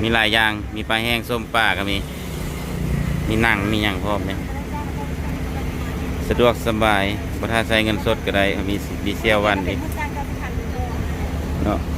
ມີຫຼາຍຢ່າງ ມີປາແຫ້ງ ສົ້ມປາກໍມີ ມີໜັງ ມີຫຍັງພ້ອມເດ້ ສະດວກສະບາຍ ບໍ່ຖ້າໃຊ້ເງິນສົດກໍໄດ້ ມີ ມີເຊວວັນອີກເນາະ.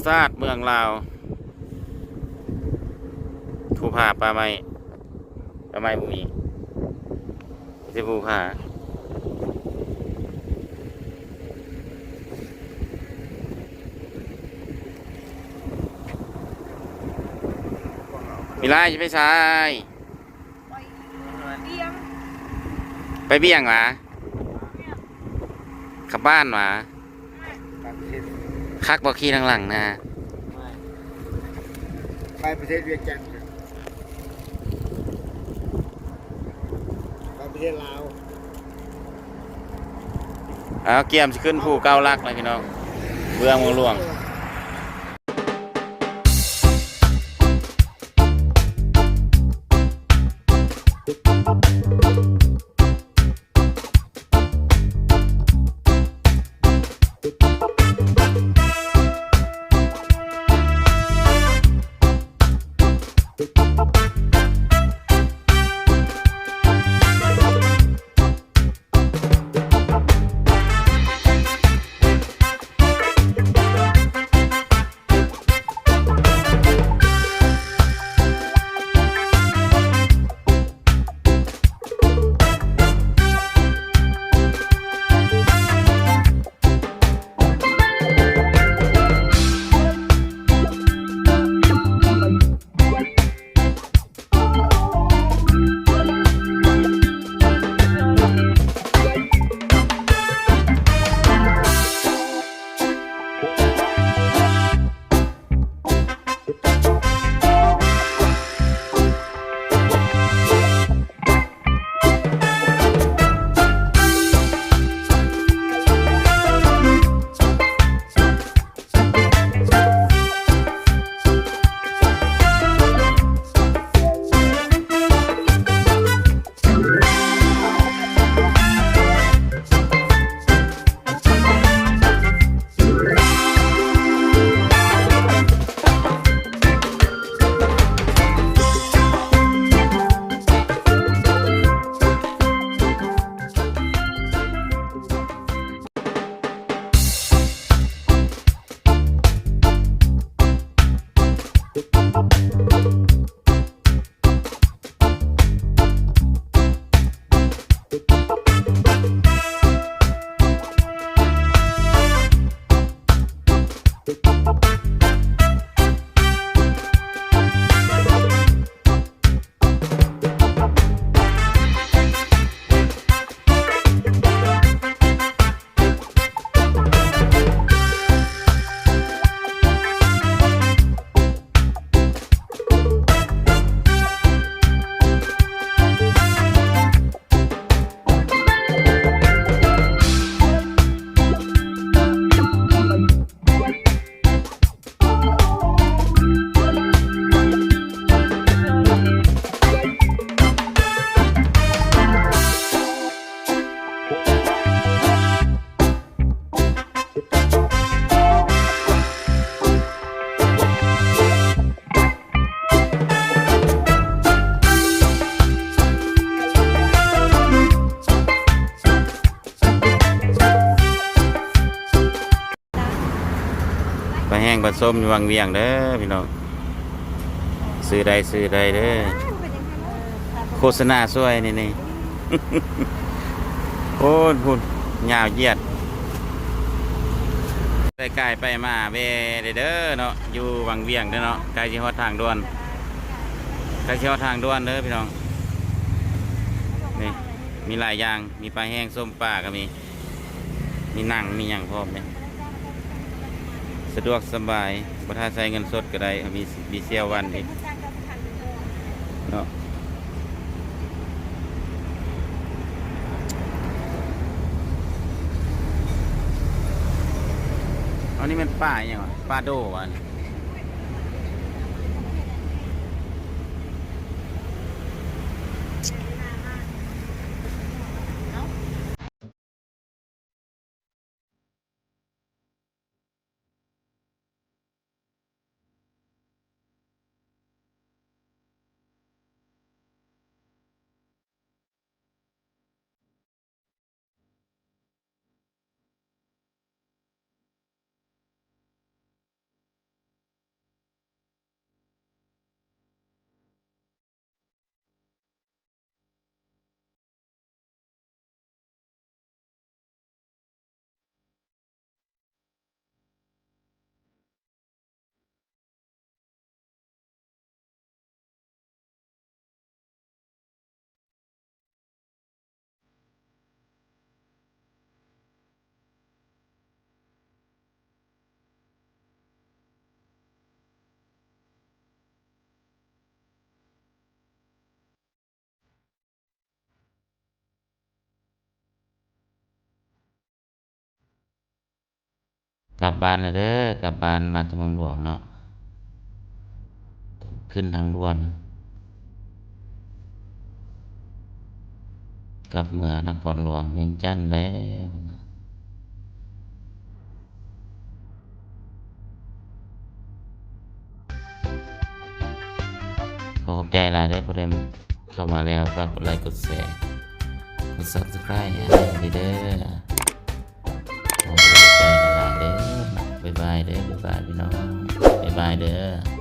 ຊາດເມືອງລາວ ພູຜາປ່າໄມ້ ປ່າໄມ້ບໍ່ມີ ມີແຕ່ພູຜາ. ມີຫຼາຍ ຊິໄປໃສ? ໄປວຽງ ໄປວຽງຫວາ? ກັບບ້ານຫວາ? ຄັກບໍ່ຂີ່ທາງຫຼັງນະ? ໄປປະເທດວຽງຈັນ ໄປປະເທດລາວ. ເອົາ ກຽມຊິຂຶ້ນພູເກົ້າຫຼັກແລ້ວພີ່ນ້ອງ ເບື້ອງເມືອງຫຼວງ. ປາແຫ້ງປາສົ້ມຢູ່ວັງວຽງເດີພີ່ນ້ອງ ຊື້ໄດ້ ຊື້ໄດ້ເດີ. ໂຄສະນາຊ່ວຍນີ້ ນີ້ ໂອ້ຍ ພຸ້ນ ຍາວຢຽດ. ໄປກາຍໄປມາແວ່ໄດ້ເດີເນາະ ຢູ່ວັງວຽງເດີເນາະ ໃກ້ຊິຮອດທາງດ່ວນ ໃກ້ຊິຮອດທາງດ່ວນເດີພີ່ນ້ອງ. ນີ້ ມີຫຼາຍຢ່າງ ມີປາແຫ້ງ ສົ້ມປາກໍມີ. ມີໜັງມີຫຍັງພ້ອມເດ້ ສະດວກສະບາຍ ບໍ່ຖ້າໃຊ້ເງິນສົດກໍໄດ້ ມີ ມີເຊວວັນອີກເນາະ. ອັນນີ້ແມ່ນປາອີ່ຫຍັງຫວາ? ປາໂດຫວາ? ກັບບ້ານແລ້ວເດີ ກັບບ້ານມາຈາກເມືອງຫຼວງເນາະ ຂຶ້ນທາງດ່ວນ ກັບເມືອນະຄອນຫຼວງວຽງຈັນແລ້ວ. ຂໍຂອບໃຈຫຼາຍເດີ ຜູ້ໃດເຂົ້າມາແລ້ວ ຝາກກົດໄລກົດແຊ ກົດ Subscribe ໃຫ້ເດີ. ຂໍຂອບໃຈຫຼາຍໆເດີ. ບາຍບາຍເດີ ບາຍບາຍພີ່ນ້ອງ ບາຍບາຍເດີ.